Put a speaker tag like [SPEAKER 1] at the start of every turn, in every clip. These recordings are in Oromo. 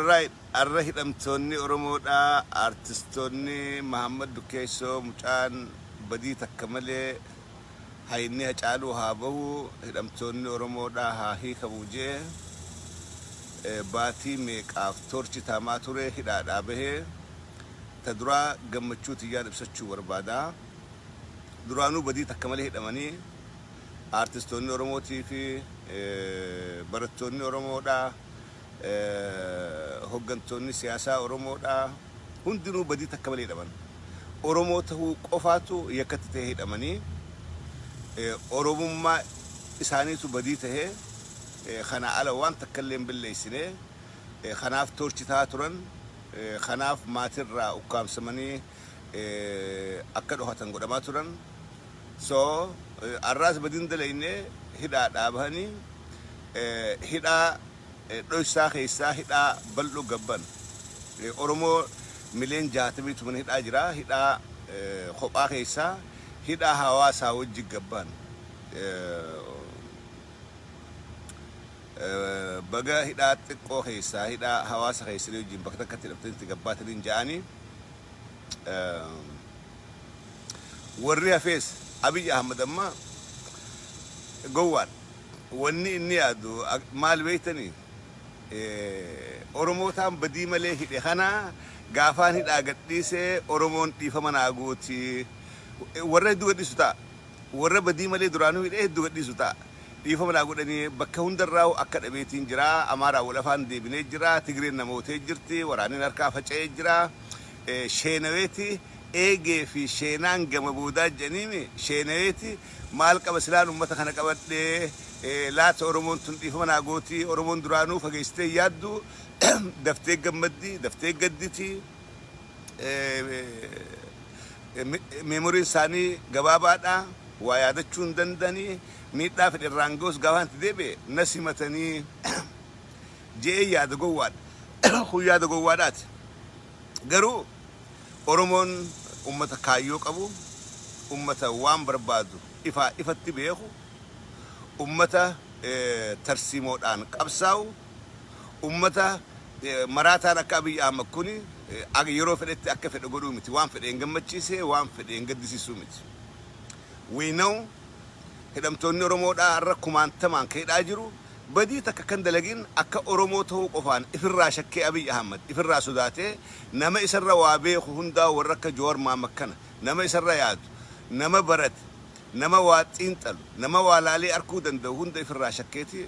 [SPEAKER 1] Alright, arra hidhamtoonni Oromoodhaa artistoonni Mahammad Dukkeessoo mucaan badii takka malee hayni Hacaaluu haa bahu, hidhamtoonni Oromoodhaa haa hiikamu jee baatii meeqaaf toorchi taamaa ture hidhaadhaa bahee. Ta duraa gammachuu tiyyaan ibsachuu barbaada. Duraanuu badii takka malee hidhamanii aartistoonni Oromootii fi barattoonni Oromoodhaa, hoggantoonni siyaasaa Oromoodhaa hundinuu badii takka malee hidhaman. Oromoo tahuu qofaatu yakkatti tahee hidhamanii, Oromummaa isaaniitu badii tahee, kanaa ala waan takkallee hin balleessine. Kanaaf toorchi tahaa turan. Kanaaf maatirraa ukkaamsamanii akka dhokatan godhamaa turan. So arraas badii hin dalayne, hidhaadhaa bahanii hidhaa dhoysaa keessaa hidhaa bal'oo gabban. Oromoo mileen 60tu mana hidhaa jira. Hidhaa kophaa keessaa hidhaa hawaasaa wajji gabban. Baga hidhaa xiqqoo keessaa hidhaa hawaasa keessanii wajjin bakka takkatti hidhamtanitti gabbaataniin ja'anii. Warri hafees, Abiy Ahmad amma gowwaadha. Wanni inni yaadu maal beektanii? Oromootaan badii malee hidhe kana gaafaan hidhaa gadhiisee Oromoon dhiifama naa gooti. Warra hedduu gadhiisu ta'a. Warra badii malee duraanuu hidhe hedduu gadhiisu ta'a. Dhiifama naa godhanii bakka hundarraa'u akka dhabeetiin jira. Amaaraa wal afaan deebinee jira. Tigreen namootee jirti. Waraanni harkaa faca'ee jira. Sheenaweeti eegee fi sheenaan gama boodaa jedhaniimi, sheenaweeti maal qaba silaan ummata kana qabadhee laata, Oromoon tun dhiifama naa gooti. Oromoon duraanuu fageessitee yaaddu, daftee gammaddi, daftee gadditi, meemoriin isaanii gabaabaadha, waa yaadachuu hin danda'anii, miidhaa fedhe irraan ga'us gaafaan itti deebi'e na simatanii je'ee yaada. Gowwaadha kun, yaada gowwaadhaati. Garuu Oromoon ummata kaayyoo qabu, ummata waan barbaadu ifaa ifatti beeku, ummata tarsiimoodhaan qabsaa'u, ummata maraataan akka Abiy Ahmad kuni yeroo fedhetti akka fedhe godhuu miti, waan fedhe hin gammachiisee waan fedhe hin gaddisiisuu miti. We know, hidhamtoonni Oromoodhaa har'a kumaantamaan ka hidhaa jiru badii takka kan dalagin akka Oromoo ta'uu qofaan ifirraa shakkee, Abiy Ahmad ifirraa sodaatee, nama isarra waa beeku hundaa, warra akka Jawar Mohammed kana, nama isarra yaadu, nama barate, nama waa xiinxalu, nama waa laalee arkuu danda'u hunda ifirraa shakkeeti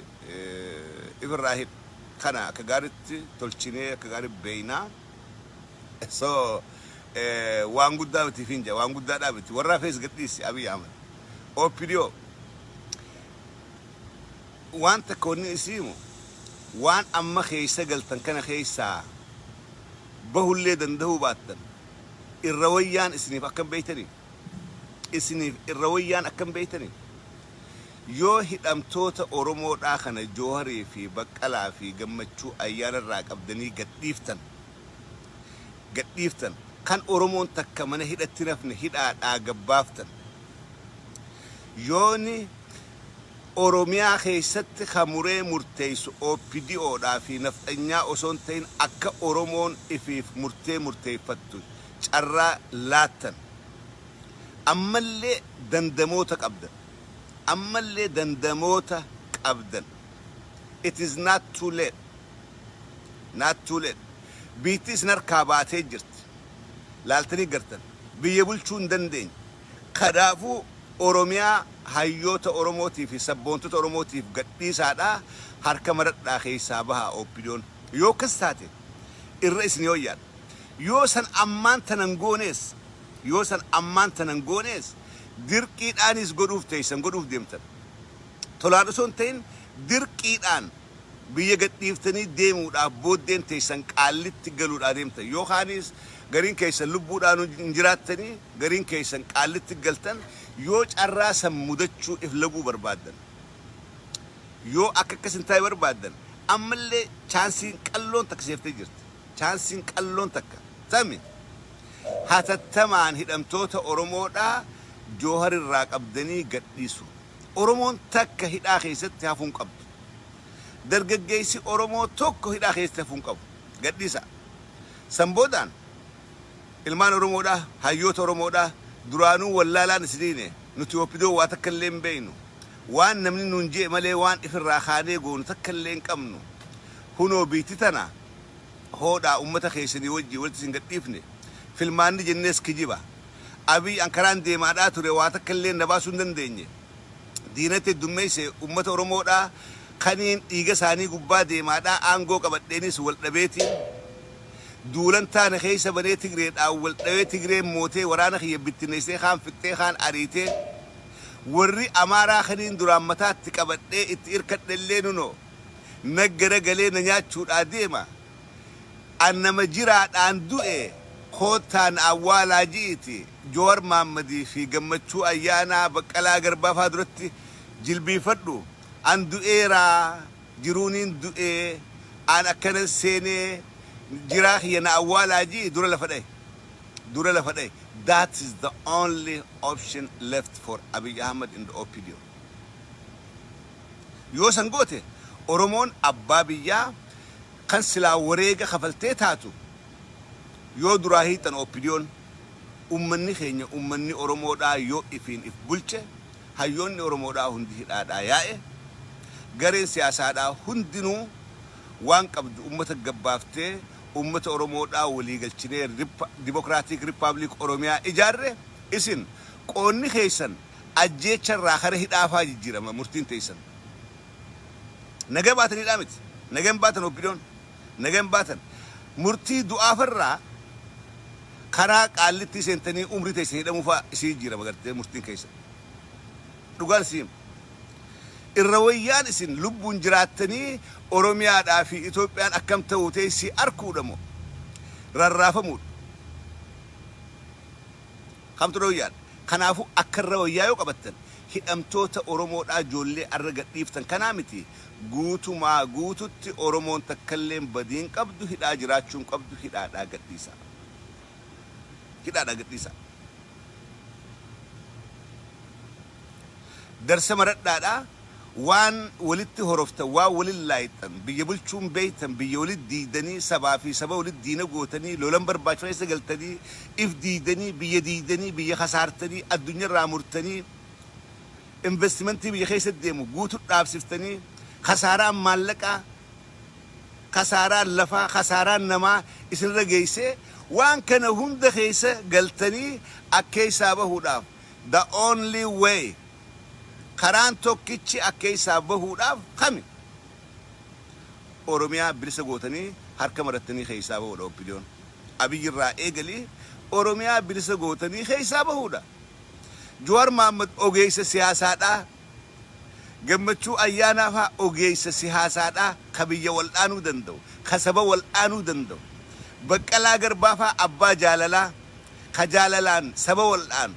[SPEAKER 1] ifirraa hidha. Kana akka gaaritti tolchinee akka gaaritti beeynaa. So waan guddaa miti finja, waan guddaadhaa miti. Warra hafees gadhiisi Abiy Ahmad. OPDO waan takka wanni isiimu, waan amma keessa galtan kana keessaa bahullee danda'uu baattan, irra wayyaan isiniif akkam beeytanii? Isiniif irra wayyaan akkam beeytanii? Yoo hidhamtoota Oromoodhaa kana Jooharii fi Baqqalaa fi Gammachuu Ayyaana irraa qabdanii gadhiiftan, kan Oromoon takka mana hidhatti nafne hidhaadhaa gabbaaftan, yooni Oromiyaa keessatti ka muree murteessu OPDOdhaa fi nafxanyaa osoo hin ta'in akka Oromoon ifiif murtee murteeffattu carraa laattan, ammallee dandamoota qabdan. Ammallee dandamoota qabdan. It is not too late. Not too late. Biitti isin harkaa baatee jirti. Laaltanii gartan. Biyya bulchuu hin dandeenye. Kanaafuu Oromiyaa hayyoota Oromootii fi sabboontota Oromootiif gadhiisaadhaa harka maradhaa keessaa bahaa OPDOn. Yoo akkas taate irra isin wayyaadha. Yoo san ammaan tanan goonees, yoo san ammaan tanan goonees, dirqiidhaanis godhuuf teessan, godhuuf deemtan. Tolaan osoo hin ta'in dirqiidhaan biyya gadhiiftanii deemuudhaaf booddeen teessan qaallitti galuudhaa deemtan. Yookaanis gariin keessan lubbuudhaan hin jiraattanii, gariin keessan qaallitti galtan. Yoo carraa san mudachuu if laguu barbaaddan. Yoo akka akkas hin taane barbaaddan, ammallee chaansiin qalloon takka seeftee jirti. Chaansiin qalloon takka. Tami hatattamaan hidhamtoota Oromoodhaa Joohar irraa qabdanii gadhiisu. Oromoon takka hidhaa keessatti hafuu hin qabdu. Dargaggeessi Oromoo tokko hidhaa keessatti hafuu hin qabu. Gadhiisa. San boodaan ilmaan Oromoodhaa, hayyoota Oromoodhaa, duraanuu wallaalaan isiniine, nuti OPDO waa takka illee hin beeynu. Waan namni nuun je'e malee waan ifirraa kaanee goonu takka illee hin qabnu. Hunoo biitti tana hoodhaa ummata keessanii wajjin walitti isin gadhiifne. Filmaanni jennees kijiba. Abiy an karaan deemaadhaa ture waa takka illee na baasuu hin dandeenye. Diinatti heddummeeyse ummata Oromoodhaa kaniin dhiiga isaanii gubbaa deemaadhaa aangoo qabadheenis wal dhabeetiin duulan taane keessa banee Tigreedhaan wal dhawee Tigreen mootee waraana kiyya bittinneessitee kaan fixxee kaan ariitee warri Amaaraa kaniin duraan mataatti qabadhee itti irkadhellee nunoo na garagalee na nyaachuudhaa deema. An nama jiraadhaan du'e koottaa na awwaalaa ji'iti Jowar Maammadii fi Gammachuu Ayyaanaa, Baqqalaa Garbaa faa duratti jilbiinfadhu. An du'eeraa, jiruuniin du'ee, an akkanan seenee, jiraa kiyya na awwaalaa ji'i dura lafa dhayi. Dura lafa dhayi. That is the only option left for Abiy Ahmed in the OPDO. Yoo san goote Oromoon abbaa biyyaa kan silaa wareega kafaltee taatu yoo duraa hiixan OPDOn, ummanni keenya ummanni Oromoodhaa yoo ifiin if bulche, hayyoonni Oromoodhaa hundi hidhaadhaa yaa'e, gareen siyaasaadhaa hundinuu waan qabdu ummata gabbaaftee ummata Oromoodhaa walii galchinee Democratic Republic Oromiyaa ijaarre, isin qoonni keessan ajjeecharraa kara hidhaafaa jijjiirama murtiin teessan. Naga baataniidhaa miti. Naga hin baatan OPDOn. Naga hin baatan. Murtii du'aafarraa karaa Qaallittii seentanii umrii teessan hidhamuu fa'aa isii jijjiirama gartee murtiin keessan. Dhugaan isii hima. Irra wayyaan isin lubbuun jiraattanii Oromiyaadhaa fi Itoophiyaan akkam ta'uu teessii arkuudha moo rarraafamuudha? Kamtu irra wayyaadha? Kanaafuu akka irra wayyaa yoo qabattan hidhamtoota Oromoodhaa ijoollee arra gadhiiftan kanaa miti guutumaa guututti Oromoon takkalleen badiin qabdu hidhaa jiraachuu hin qabdu, hidhaadhaa gadhiisaa. Hidhaadhaa gadhiisaa. Darsa maradhaadhaa waan walitti horoftan, waan walin laayxan, biyya bulchuun beeytan, biyya walitti diiydanii, sabaa fi saba walitti diina gootanii, lolan barbaachifne keessa galtanii, if diiydanii, biyya diiydanii, biyya kasaartanii, addunyarraa murtanii, investimentii biyya keessa deemu guutu dhaabsiftanii, kasaaraan maallaqaa, kasaaraan lafaa, kasaaraan namaa isinirra geessee, waan kana hunda keessa galtanii akkeessaa bahuudhaaf the only way, karaan tokkichi akkeessaa bahuudhaaf kami? Oromiyaa bilisa gootanii harka marattanii keessaa bahuudha OPDOn. Abiy irraa eegalii Oromiyaa bilisa gootanii keessaa bahuudha. Jawaar Mahaammad ogeessa siyaasaadhaa. Gammachuu Ayyaanaa faa ogeessa siyaasaadhaa ka biyya wal'aanuu danda'u, ka saba wal'aanuu danda'u. Baqqalaa Garbaa faa abbaa jaalalaa ka jaalalaan saba wal'aanu.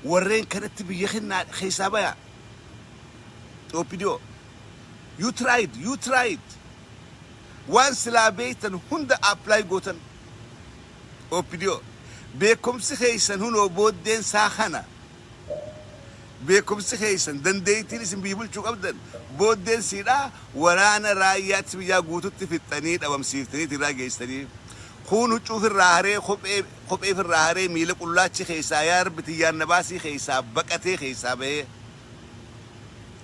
[SPEAKER 1] Warreen kanatti biyya kennaa, keessaa bayaa. OPDO. You tried, you tried. Waan silaa beektan hunda apply gootan. OPDO. Beekumsi keessan hunoo booddeen isaa kana. Beekumsi keessan, dandeettiin isin biyya bulchuu qabdan booddeen siidhaa waraana raayyaa ittisa biyyaa guututti fixxanii dhabamsiiftanii irraa geessanii. Kuun huccuu ofirraa haree, kophee ofirraa haree, miila qullaachi keessaa yaa Rabbi tiyyaan na baasii keessaa baqatee keessaa bahee.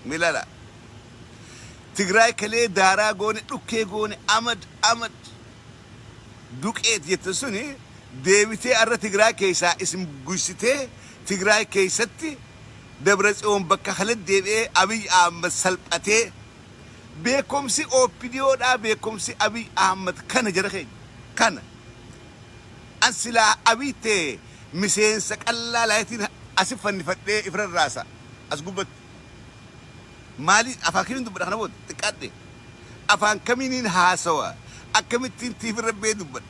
[SPEAKER 1] Milala. Tigraay kalee daaraa goone, dhukkee goone, amad amad duqeet jette suni deebitee arra Tigraay keessaa isin guysitee Tigraay keessatti Dabra Tsiyoon bakka kanatti deebi'ee Abiy Ahmad salphatee. Beekumsi OPDOdhaa, beekumsi Abiy Ahmad kana, jara keenya kana. An silaa Abiy ta'e miseensa qallaa laayitiin asi fannifadhee ifra raasa as gubbatti. Maali, afaan kamiin dubbadha kana booda xiqqaadhe? Afaan kamiiniin haasawa? Akkamittiin tiifirra bee dubbadha?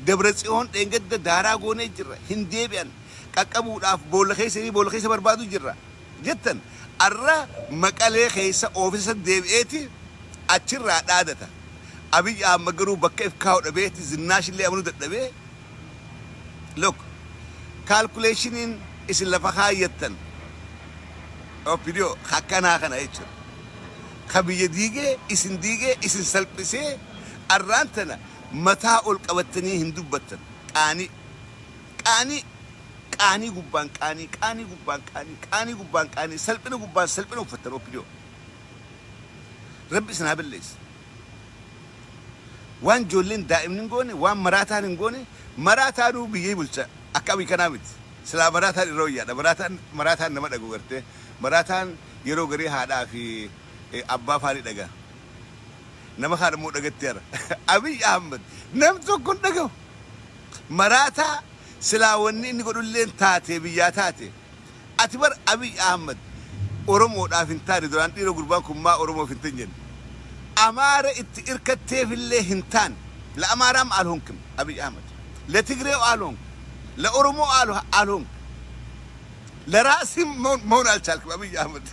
[SPEAKER 1] Dabra Tsiyoon dheengadda daaraa goonee jirra, hin deebi'an, qaqqabuudhaaf boolla keessa boolla keessa barbaadu jirra jettan, arra Maqalee keessa oofisa deebi'eeti achirraa dhaadata. Abiy Ahmad garuu bakka if kaa'u dhabeeti zinnaashillee amanuu dadhabee. Look, calculationiin isin lafa kaayyattan OPDO akkanaa kana jechuudha. Ka biyya diigee, isin diigee, isin salphisee arraan tana. Mataa ol qabattanii hin dubbattan. Qaanii. Qaanii. Qaanii gubbaan qaanii. Qaanii gubbaan qaanii. Qaanii gubbaan qaanii. Salphina gubbaan salphina uffattan OPDO. Rabbi isin haa balleessu. Waan ijoolleen daa'imni hin goone, waan maraataan hin goone, maraataanuu biyya bulcha. Akka Abiy kanaa miti. Silaa maraataan irra wayyaadha. Maraataan, maraataan nama dhagu gartee. Maraataan yeroo garii haadhaa fi abbaa faa ni dhaga. Nama kaan immoo dhagatti hara. Abiy Ahmed nam tokko hin dhagahu. Maraataa silaa wanni inni godhulleen taate biyyaa taate. Ati bar Abiy Ahmed Oromoodhaaf hin taane duraan dhiiroo gurbaan kun maa Oromoof hin ta'in jenne. Amaara itti irkatteefillee hin taane. ለአማራም አልሆንክም አብይ አህመድ፣ ለትግሬው አልሆንክ፣ ለኦሮሞ አልሆንክ፣ ለራስህም መሆን አልቻልክም አብይ አህመድ።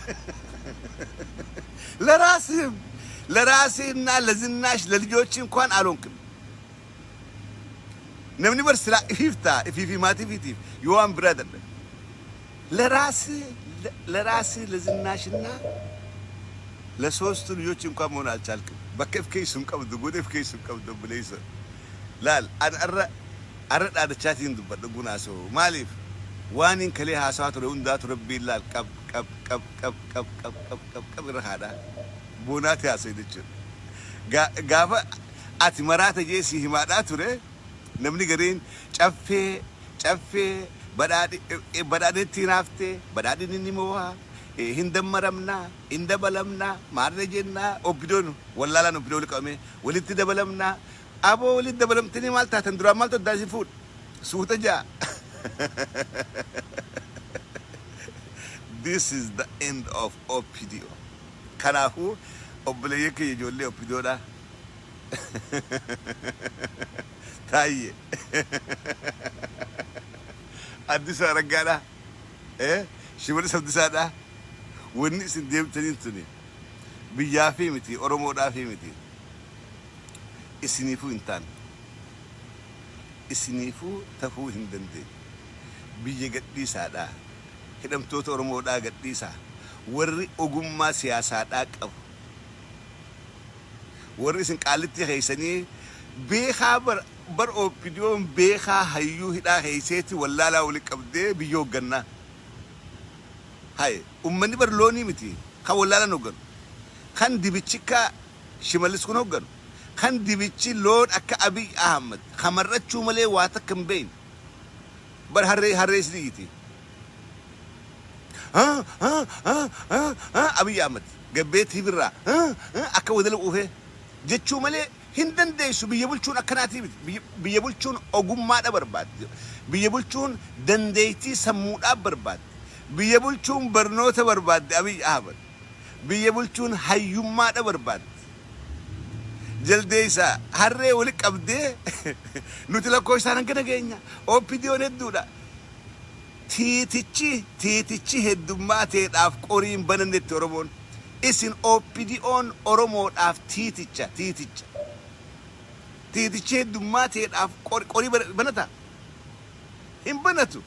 [SPEAKER 1] ለራስህም ለራስህና ለዝናሽ ለልጆች እንኳን አልሆንክም። Namni bar silaa ifiif ta'a, ifii fi maatii ifiitiif yoo waan biraa dadhabe. ለራስህ ለራስህ ለዝናሽና ለሶስቱ ልጆች እንኳን መሆን አልቻልክም። Bakka if keessu hin qabdu, goda if keessu hin qabdu obboleessa. Laal, an arra arra dhaadachaatiin dubbadha gunaasoo. Maaliif? Waan hin kalee haasawaa ture hundaatu rabbiin laal qab qab qab qab qab qab qab qab qab irra haadhaa. Boonaati haasa'e jechuudha. Gaafa ati maraata jee si himaadhaa ture namni gariin caffee caffee badhaadhitti hinaaftee badhaadhinni ni moo'aa hin dammaramnaa hin dabalamnaa maarree jennaa OPDOn wallaalaan OPDO wali qabamee walitti dabalamnaa aboo walitti dabalamtanii maal taatan duraan maaltu addaan isin fuudhe suuta ja'a. This is the end of OPDO. Kanaafuu obboleeyyan kiyya ijoollee OPDOdha. Taayye. Addisuu Araggaadha. Shimallis Abdisaadha. Wanni isin deemtaniin tuni biyyaafii miti Oromoodhaafii miti. Isiniifuu hin taane. Isiniifuu tafuu hin dandeenye. Biyya gadhiisaadha. Hidhamtoota Oromoodhaa gadhiisaa. Warri ogummaa siyaasaadhaa qabu. Warri isin qaallittii keessanii beekaa bar bar OPDOn beekaa hayyuu hidhaa keesseeti wallaalaa wali qabdee biyya hoggannaa. Haye ummanni bar loonii miti kan wallaalaan hogganu. Kan dibichikka Shimallis kun hogganu. Kan dibichi loon akka Abiy Ahmad kamarrachuu malee waa takka hin beekne. Bar harree harree isin iyyiti. Abiy Ahmad gabbee TV irraa akka wadala quufee jechuu malee hin dandeessu. Biyya bulchuun akkanaatii miti. Biyya bulchuun ogummaadha barbaaddi. Biyya bulchuun dandeettii sammuudhaa barbaaddi. Biyya bulchuun barnoota barbaaddi Abiy Ahmad. Biyya bulchuun hayyummaadha barbaaddi. Jaldeessa harree wali qabdee nuti lakkoofsaan hanga nageenya OPDOn hedduudha. Tiitichi tiitichi heddummaateedhaaf qorii hin banannetti Oromoon. Isin OPDOn Oromoodhaaf tiiticha tiiticha. Tiitichi heddummaateedhaaf qorii banataa? Hin banatu.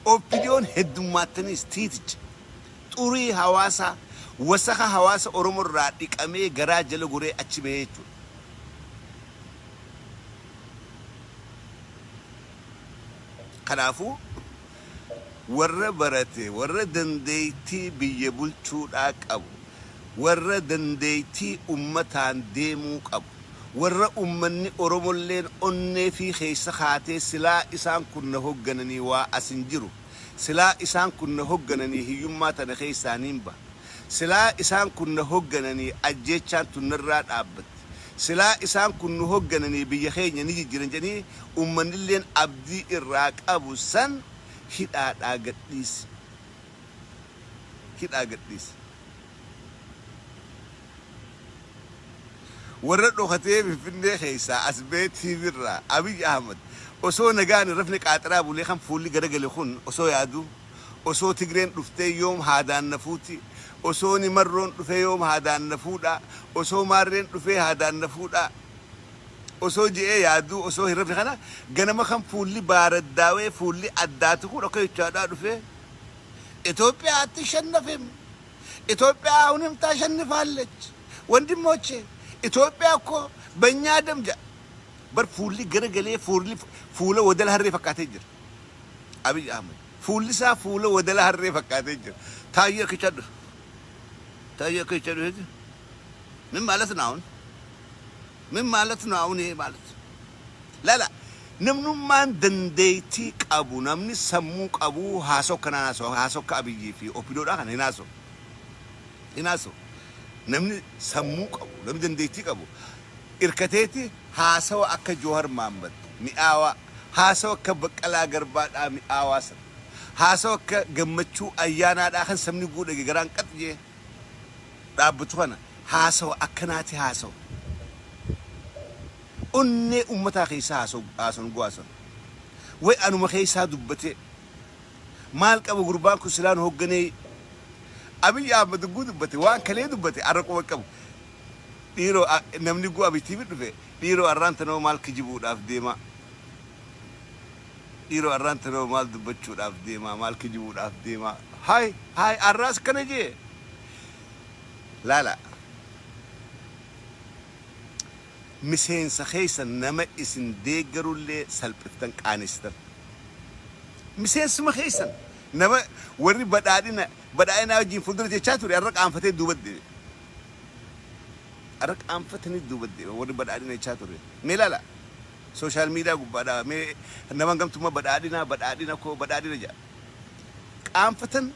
[SPEAKER 1] OPDOn heddummaattaniis tiiticha. Xurii hawaasaa, wasaka hawaasa Oromo irraa dhiqamee garaa jala goree achi bahee jechuudha. Kanaafuu warra barate, warra dandeettii biyya bulchuudhaa qabu, warra dandeettii ummataan deemuu qabu, warra ummanni Oromolleen onnee fi keessa kaatee silaa isaan kun na hoggananii waa as hin jiru, silaa isaan kun na hoggananii hiyyummaa tana keessaa niin baha, silaa isaan kun na hoggananii ajjeechaan tun narraa dhaabbatti, silaa isaan kun nu hoggananii biyya keenya ni jijjiran jedhanii ummannilleen abdii irraa qabu san hidhaadhaa gadhiisi. Hidhaa gadhiisi. Warra dhokatee Finfinnee keessaa as bahee TV irraa Abiy Ahmad osoo nagaan hin rafne qaaxiraa bulee kan fuulli garagale kun osoo yaaduu osoo Tigreen dhuftee yoom haadaan na fuuti, osoo ni Marroon dhufee yoom haadaan na fuudha, osoo Maarreen dhufee haadaan na fuudha osoo je'ee yaaduu osoo hin rafne kana ganama kan fuulli baaraddaawee fuulli addaatu kun akka jechaadhaa dhufee ኢትዮጵያ አትሸነፍም፣ ኢትዮጵያ አሁንም ታሸንፋለች፣ ወንድሞቼ ኢትዮጵያ እኮ በእኛ ደም Bar fuulli garagalee fuulli fuula wadala harree fakkaatee jira. Abiy Ahmed. Fuulli isaa fuula wadala harree fakkaatee jira. Taayyee akkachaa dhufe. Taayyee akkachaa dhufe. ምን ማለት ነው አሁን? ምን ማለት ነው አሁን ይሄ ማለት? Lala, namnummaan dandeettii qabu, namni sammuu qabu haasoo akkanaan haasoo, haasoo akka Abiyyii fi OPDOdhaa kana hin haasoo. Hin haasoo. Namni sammuu qabu, namni dandeettii qabu irkateeti haasawa akka Joohar Mahaammad mi'aawaa, haasawa akka Baqqalaa Garbaadhaa mi'aawaa sana, haasawa akka Gammachuu Ayyaanaadhaa kan sabni guudhage garaan qaxjee dhaabbatu kana haasawa akkanaati haasawa. Onnee ummataa keessaa haasawu haasawu guwaasan. Way anuma keessaa dubbatee maal qaba gurbaan kun silaan hoogganee? Abiy Ahmad guu dubbate, waan kalee dubbate arra quba qabu. Dhiiroo, namni guu Abiy TV dhufe, dhiiroo, arraan tanoo maal kijibuudhaaf deema? Dhiiroo, arraan tanoo maal dubbachuudhaaf deema? Maal kijibuudhaaf deema? Hay hay, arraas kana jee laala. Miseensa keessa nama isin deeggarullee salphiftan, qaanestan. Miseensuma keessan nama warri badhaadhina badhaadhinaa wajjin fuuldura jechaa ture har'a qaanfatee duuba deebi'e. Har'a qaanfatanii duuba deebi'e warri badhaadhina jechaa ture. Mee ilaala, social media gubbaadhaa mee nama gamtummaa badhaadhina, badhaadhina koo, badhaadhina jedha. Qaanfatan.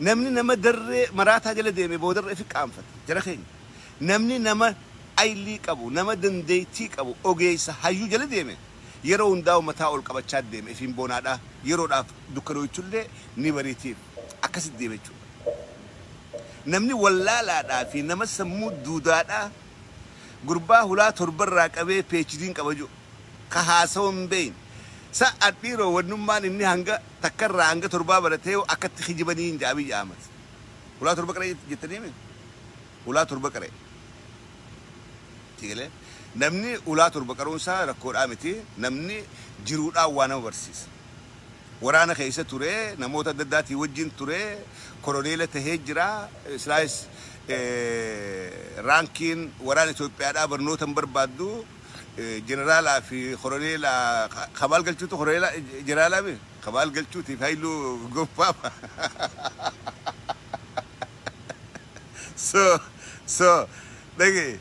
[SPEAKER 1] Namni nama darree maraataa jala deeme boodarra ifi qaanfata. Jara keenya, namni nama aylii qabu, nama dandeettii qabu, ogeessa hayyuu jala deeme yeroo hundaa'u mataa ol qabachaa deeme, ifiin boonaadha. Yeroodhaaf dukkanoochullee ni bariitiif, akkasitti deeme jechuudha. Namni wallaalaadhaa fi nama sammuu duudaadhaa, gurbaa hulaa torbarraa qabee PhD'n qaba jiru ka haasawaa hin beeyne sa adhiiroo, wannummaan inni hanga takkarraa hanga torbaa baratee akkatti kijibanii hin Abiy Ahmad. Hulaa torba qaree jettanii mi? Hulaa torba qaree. Tigalee namni hulaa torba qaruunsaa rakkoodhaa miti. Namni jiruudhaan waa nama barsiisa. Waraana keessa ture, namoota adda addaatii wajjin ture, koroneela tahee jira. Silaayis raankiin waraana Itoophiyaadhaa barnoota hin barbaaddu. Jeneraalaa fi koroneela Kamaal Galchuutu koroneela jeneraalaa mi? Kamaal Galchuutiif Haayiluu Gonfaa. So dhage,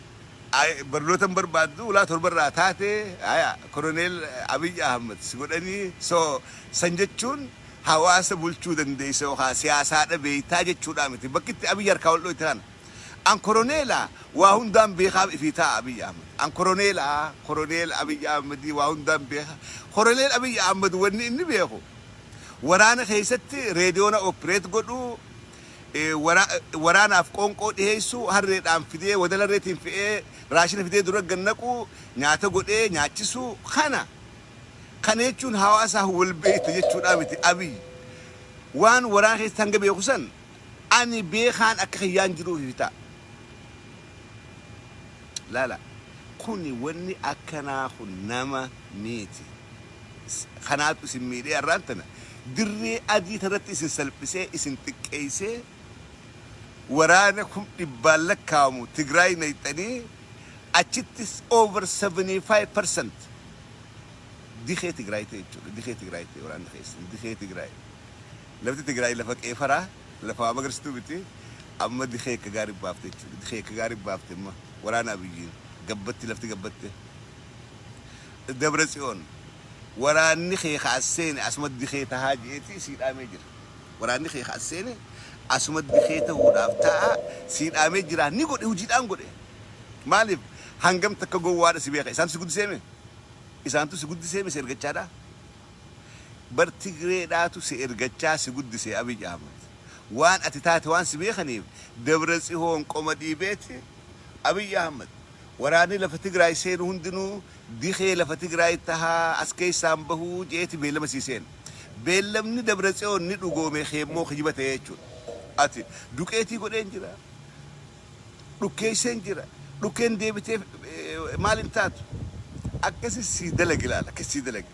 [SPEAKER 1] barnoota hin barbaaddu. Ulaa torbarraa taate haya koroneel Abiy Ahmad si godhanii. So san jechuun hawaasa bulchuu dandeessa yookaan siyaasaadha beektaa jechuudha miti. Bakki itti Abiy harkaa ol dhoyte kana. An koroneela, waa hundaan beekaa ifii ta'a Abiy Ahmad. An koroneela, koroneel Abiy Ahmadii, waa hundaan beeka. Koroneel Abiy Ahmad wanni inni beeku waraana keessatti reediyoona operate godhu, waraanaaf qoonqoo dhiheessu, harreedhaan fidee, wadala harreetiin fe'ee raashina fidee dura gannaqu, nyaata godhee nyaachisu kana. Kana jechuun hawaasaa wal beekta jechuudha miti. Abiy waan waraana keessatti hanga beeku san ani beekaan akka kiyyaan jiruuf ta'a. Laala, kuni wanni akkanaa kun nama miti. Kanaatu isin miidhee har'aan tana dirree adii tanatti isin salphisee, isin xiqqeessee. Waraana 100,000 lakkaa'amu Tigraay naqxanii achittis over 75% dikee Tigraay ta'e jechuudha. Dikee Tigraay ta'e waraanni keessan, dikee Tigraay. Lafti Tigraay lafa qeefaraa, lafa waa magarsituu miti. Amma dikee akka gaarii baafte jechuudha. Dikee akka gaarii baafte amma waraana Abiyyiin gabbatti lafti gabbatte. Dabra Tsiyoon waraanni kee ka as seene asuma dikee tahaa je'eeti sii dhaamee jira. Waraanni kee ka as seene asuma dikee tahuudhaaf ta'a sii dhaamee jira. Ni godhe, hojiidhaan godhe. Maaliif? Hangam takka gowwaadha si beeka. Isaantu si guddiseeme? Isaantu si guddiseeme, si ergachaadha? Bar Tigreedhaatu si ergachaa si guddise Abiy Ahmad. Waan ati taate waan si beekaniif Dabra Tsihoon qoma dhiibeeti Abiy Ahmad. Waraanni lafa Tigraay seenu hundinuu dikee lafa Tigraay tahaa, as keessaan bahuu jeeti beellama sii seene. Beellamni Dabra Tsiyoon ni dhugoome, keemmoo kijiba ta'ee jechuudha. Ati duqeetii godheen jira. Dhukkeesseen jira. Dhukkeen deebitee maal hin taatu. Akkasi sii dalage, ilaala, akkas sii dalage.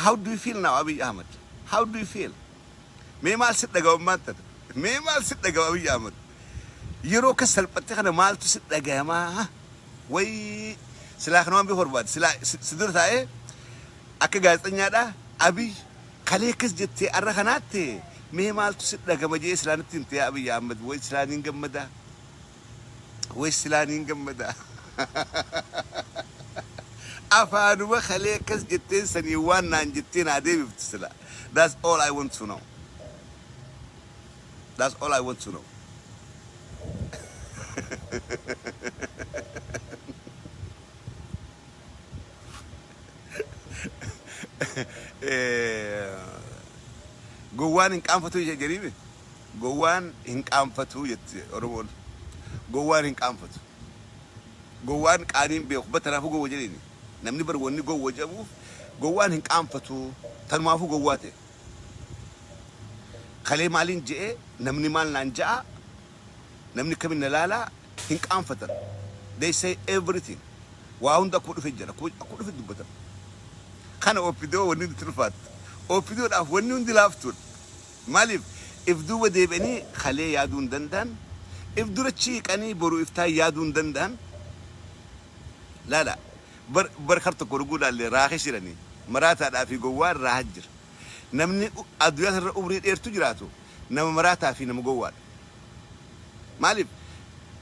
[SPEAKER 1] How do you feel now, Abiy Ahmed? How do you feel? Mee maal si dhaga'u ammaan tana? Mee maal si dhaga'u, Abiy Ahmed? Yeroo akkas salphatte kana maaltu si dhagayamaa? Wayi Silaa kanumaan beekuu barbaade. Silaa si dura taa'ee akka gaazexanyaadhaa Abiy kalee akkas jettee arra kanaatte mee maaltu si dhagama jee silaa natti himte yaa Abiy Ahmed way silaa niin gammadaa. Way silaa niin gammadaa. Afaanuma kalee akkas jetteen sanii waan naan jettee naa deebiftu sila. That's all I want to know. That's all I want to know. Gowwaan hin qaanfatu jedhanii gowwaan hin qaanfatu jetti Oromoon. Gowwaan hin qaanfatu. Gowwaan qaanii hin beeku. Batanaafuu gowwa jedhini. Namni bar wanni gowwa jedhamuuf gowwaan hin qaanfatu. Tanumaafuu gowwaa ta'e. Kalee maaliin je'e namni maal naan ja'a namni kamin na laalaa hin qaanfatan. They say everything. Waa hunda akkuma dhufe jedha. Akkuma dhufe dubbatan. Kana OPDO wanni nutti ulfaattu. OPDOdhaaf wanni hundi laaftuudha. Maaliif if duuba deebi'anii kalee yaaduu hin danda'an. If dura chiiqanii boru iftaan yaaduu hin danda'an. Laala bar bar kar tokko ruguu laalle raakee shiranii maraataadhaa fi gowwaan raaha jira. Namni addunyaa irra umrii dheertu jiraatu nama maraataa fi nama gowwaadha. Maaliif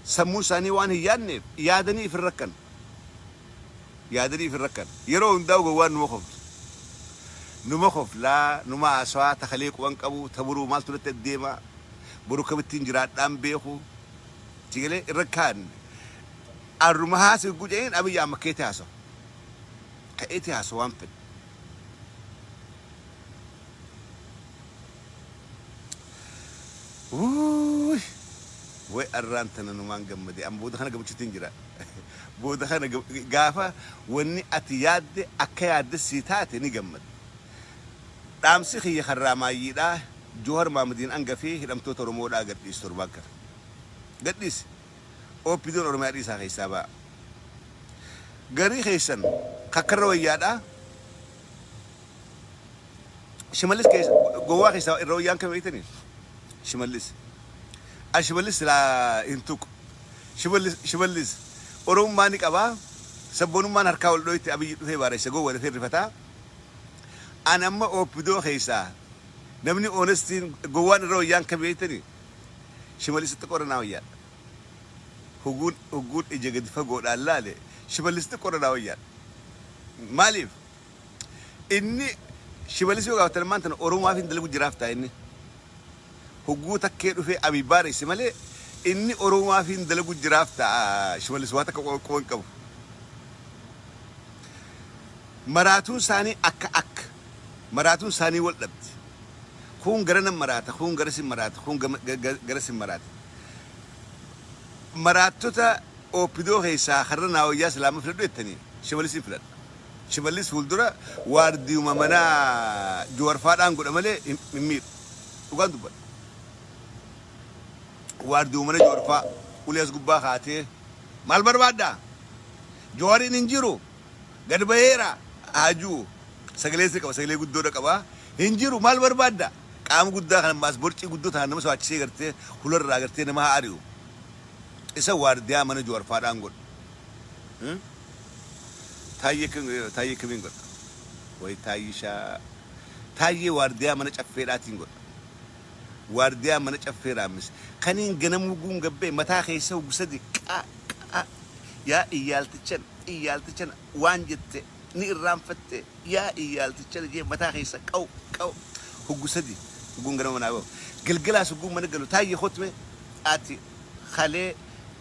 [SPEAKER 1] sammuun isaanii waan hin yaadneef yaadanii if hin rakkan. Yaadanii if hin rakkan. Yeroo hundaa gowwaan numa kofla. Numa koflaa, numa haasawaa, takalee quban qabu, taburuu maaltu natti addeema, boru kamittiin jiraadhaan beeku. Sigalee irra kaanne. Arruma haasa guceen Abiyyi amma keetti haasawa. Ka'eeti haasawa waan fedhe. Wuuy! Way arraan tana numaan gammade. Amma booda kana gammachuutti hin jira. Booda kana gaafa wanni ati yaadde akka yaadde sii taate ni gammadda. Dhaamsi kiyya kan raamaayyiidhaa Joohar Maamadiin anga fi hidhamtoota Oromoodhaa gadhiisi torbaan kana. Gadhiisi. OPDOn Oromiyaa dhiisaa keessaa ba'a. Garii keessan kakkarra wayyaadhaa. Shimallis keessa gowwaa keessaa irra wayyaan kam beektanii? Shimallis. An Shimallis silaa hin tuqu. Shimallis Shimallis Oromummaa ni qabaa. Sabboonummaan harkaa ol dhooyte Abiyyi dhufee baaressa gowwa dhufee rifataa. An amma OPDO keessaa namni onestiin gowwaan irra wayyaan kam beektanii? Shimallis xiqqoo irra naa wayyaadha. Huguun huguun ija gadi fagoodhaan laale Shimallis xiqqoo irra naa wayyaadha. Maaliif? Inni Shimallis yoo gaafatan ammaan tana Oromoaf hin dalagu jiraaf ta'a inni. Hogguu takkee dhufee Abiy baaresse malee inni Oromoaf hin dalagu jiraaf ta'a Shimallis waa takka quba hin qabu. Maraatuun isaanii akka akka. Maraatuun isaanii wal dhabdi. Kuun gara nan maraata, kuun gara sin maraata, kuun gara sin maraata. Maraattota OPDO keessaa karra naa wayyaa silaa amma filadhu jettanii Shimallisin filadha. Shimallis fuuldura waardiyuma mana Juwarfaadhaan godha malee hin miidhu. Dhugaan dubbadha. Waardiyuma mana Juwarfaa ulee as gubbaa kaatee maal barbaaddaa? Jawariin hin jiru. Gad baheera. Haajuu sagalee si qaba sagalee guddoodha qaba. Hin jiru maal barbaadda? Qaama guddaa kan ammaas borcii guddoo ta'an nama sodaachisee gartee hularraa gartee nama haa ari'u. Isa waardiyaa mana Juwarfaadhaan godha. Taayyee taayyee kamiin godha? Way taayyishaa. Taayyee waardiyaa mana caffeedhaatiin godha. Waardiyaa mana caffee raammis. Kaniin ganamuu guun gabbee mataa keessa hoggu sadi qa qa yaa iyyaaltichan iyyaaltichan waan jette ni irraanfatte yaa iyyaaltichan jee mataa keessa qaw qaw hoggu sadi hogguun ganama manaa bahu. Galgalaas hogguun mana galu taayyee kotme ati kalee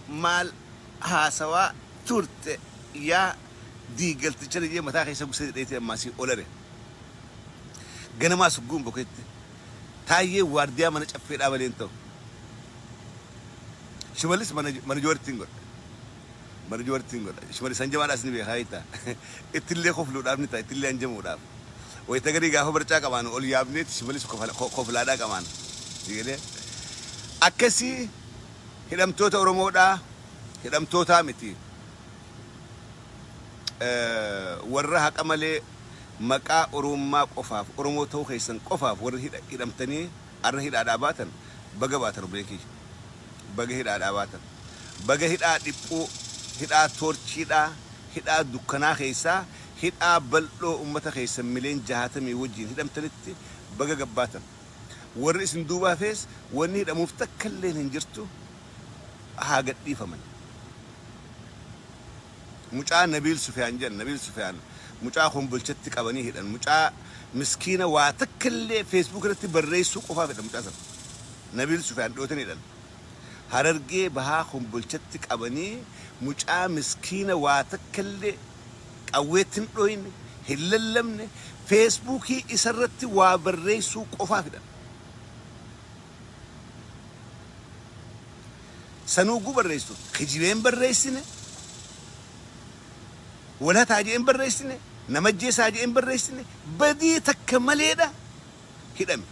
[SPEAKER 1] maal haasawaa turte yaa diigalticha jee mataa keessa hoggu sadi dheetee ammaasii olare. Ganamaas hogguun bokeette taayyee waardiyaa mana caffeedhaa malee hin ta'u. Shimallis mana mana Jawarittiin godha. Mana Jawarittiin godha. Shimallis hanjamaadhaas ni beekaa jetta. Ittillee kofluudhaaf ni ta'a ittillee hanjamuudhaaf. Wayita garii gaafa barcaa qabaanu ol yaabneeti Shimallis koflaadhaa qabaana. Sigalee akkasii hidhamtoota Oromoodhaa hidhamtootaa miti. Warra haqa malee maqaa Oromummaa qofaaf Oromoo ta'uu keessan qofaaf warri hidhamtanii arra hidhaadhaa baatan baga baatan obboleen kiyya. Baga hidhaadhaa baatan. Baga hidhaa dhiphuu, hidhaa toorchiidhaa, Hidhaa dukkanaa keessaa hidhaa bal'oo ummata keessan mileen 60 wajjiin hidhamtanitti baga gabbaatan. Warri isin duuba hafees wanni hidhamuuf takkalleen hin jirtu haa gadhiifaman. Mucaa Nabiil Sufiyaan jedhan Nabiil Sufiyaan mucaa Kombolchatti qabanii hidhan mucaa miskiina waa takkallee Facebook irratti barreessuu qofaaf hidhan mucaa sana. Nabiil Sufiyaan dhiyootan hidhan. Harargee Bahaa Kombolchatti qabanii mucaa miskiina waa takkallee qawweetti hin dhoyne, hin lallabne, Feesbuukii isarratti waa barreessuu qofaaf hidhan. Sanuu hogguu barreessu kijibee hin barreessine, wal hataa jedhee hin barreessine, nama ajjeesaa jedhee hin barreessine, badii takka maleedha hidhame.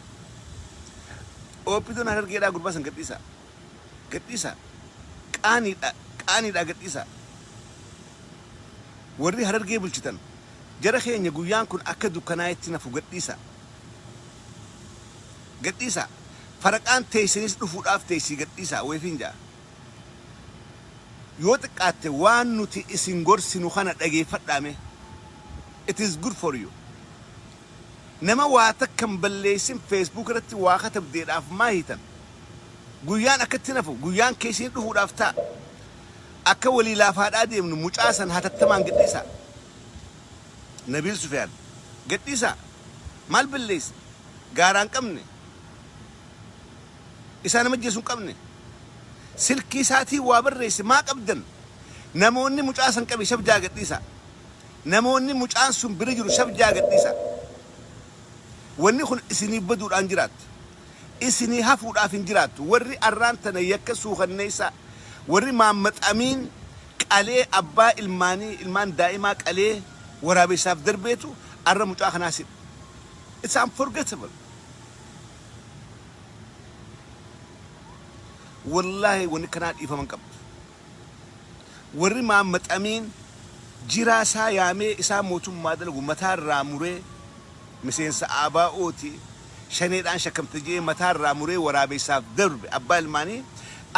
[SPEAKER 1] OPDOn Harargeedhaa gurbaa san gadhiisaa. Gadhiisaa. Qaaniidha, qaaniidhaa gadhiisaa. Warri Harargee bulchitan jara keenya guyyaan kun akka dukkanaa'etti nafu gadhiisaa. Gadhiisaa. Faraqaan teessanis dhufuudhaaf teessii gadhiisaa wayifiin ja'a. Yoo xiqqaatte waan nuti isin gorsinu kana dhageeffadhaa mee. It is good for you. Nama waa takka hin balleessin Facebook irratti waa katabdeedhaaf maa hiitan? Guyyaan akkatti hin hafu, guyyaan keessanii dhufuudhaaf ta'a. Akka walii laafaadhaa deemnu mucaa san hatattamaan gadhiisaa. Nabiil Sufiyaan gadhiisaa. Maal balleesse? Gaaraa hin qabne. Isaa nama ajjeesu hin qabne. Silkii isaatiin waa barreesse maa qabdan? Namoonni mucaa san qabe shabjaa gadhiisaa. Namoonni mucaan sun bira jiru shabjaa gadhiisaa. Wanni kun isiniif baduudhaan jiraatti. Isinii hafuudhaaf hin jiraattu. Warri arraan tana yakka suukanneessaa, warri Mahammad Amiin qalee abbaa ilmaanii, ilmaan daa'imaa qalee waraabessaaf darbeetu arra mucaa kanaas hidhe. It's unforgettable. Wallaahi wanni kanaa dhiifama hin qabdu. Warri Mahammad Amiin jiraa isaa yaamee isaa mootummaa dalagu mataa irraa muree miseensa ABOti shaneedhaan shakkamte je'ee mataa irraa muree waraabessaaf darbe abbaa ilmaanii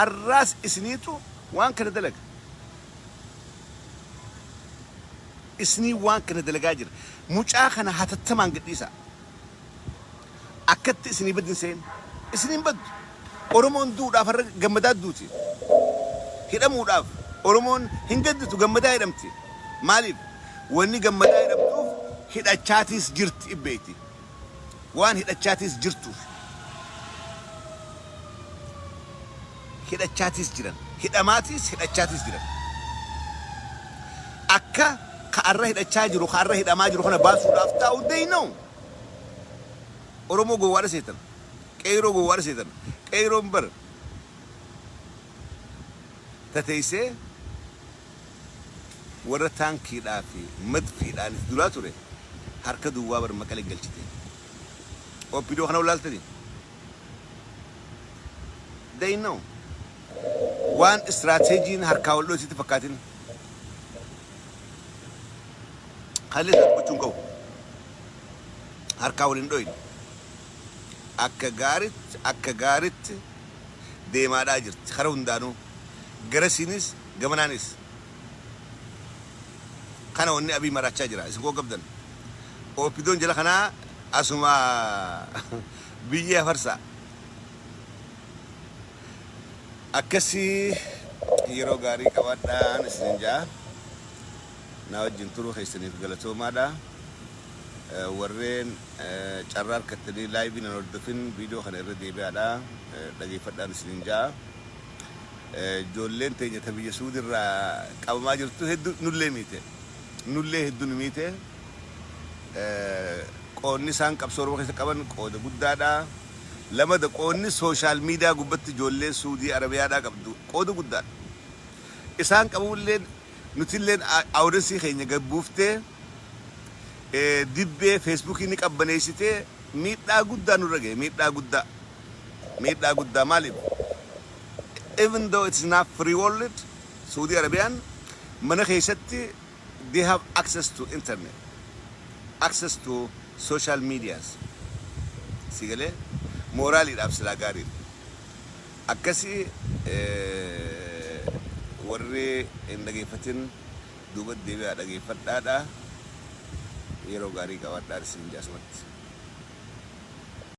[SPEAKER 1] arraas isiniitu waan kana dalaga. Isinii waan kana dalagaa jira. Mucaa kana hatattamaan gadhiisaa. Akkatti isinii baddi hin se'in. Isinii hin baddu. Oromoon du'uudhaaf har'a gammadaa duuti. Hidhamuudhaaf Oromoon hin gadditu gammadaa hidhamti. Maaliif? Wanni gammadaa hidhamtuuf hidhachaatiis jirti ibbeeyti. Waan hidhachaatiis jirtuuf. Hidhachaatiis jiran. Hidhamaatiis hidhachaatiis jiran. Akka ka arra hidhachaa jiru ka arra hidhamaa jiru kana baasuudhaaf taa'u they know. Oromoo gowwaadha seetan. Qeeyroo gowwaadha seetan. Qeeyroon bar tateessee warra taankiidhaa fi madfiidhaan itti dulaa ture harka duwwaa bar Maqalee galchite. OPDO kana wallaaltanii? They know. Waan istiraateejiin harkaa wal dhoositti fakkaatin. Haalli isaa dubbachuu hin qabu. Harkaa wal hin dhoyne. Akka gaaritti akka gaaritti deemaadhaa jirti kara hundaanuu. Garasiinis gamanaanis. Kana wanni Abiy maraachaa jira. Isin koo qabdan. OPDOn jala kanaa asuma biyyee hafarsaa. Akkasii yeroo gaarii qabaadhaan isinin ja'a. Na wajjin turuu keessaniif galatoomaadha. Warreen carraa harkattanii live nan hordofin viidiyoo kana irra deebi'aadha. Dhageeffadhaan isinin ja'a. Ijoolleen teenya ta biyya Suudirraa qabamaa jirtu hedduu nullee miite. Nullee hedduu nu miite. Qoodni isaan qabsoo Oromoo keessa qaban qooda guddaadha. Lamada qoodni social media gubbatti ijoolleen Suudii Arabiyaadhaa qabdu qooda guddaadha. Isaan qabuulleen nutilleen audience keenya gad buuftee dibbee Facebookii ni qabbaneessitee miidhaa guddaa nurra gahe miidhaa guddaa. Miidhaa guddaa maaliif? Even though it's not free world, Saudi Arabiyaan mana keessatti they have access to internet, access to social medias. Si galee mooraaliidhaaf silaa gaariidha. Akkasii warri hin dhageeffatin. Duuba deebi'aa dhageeffadhaadha. Yeroo gaarii qabaadhaa isin jaasumatti.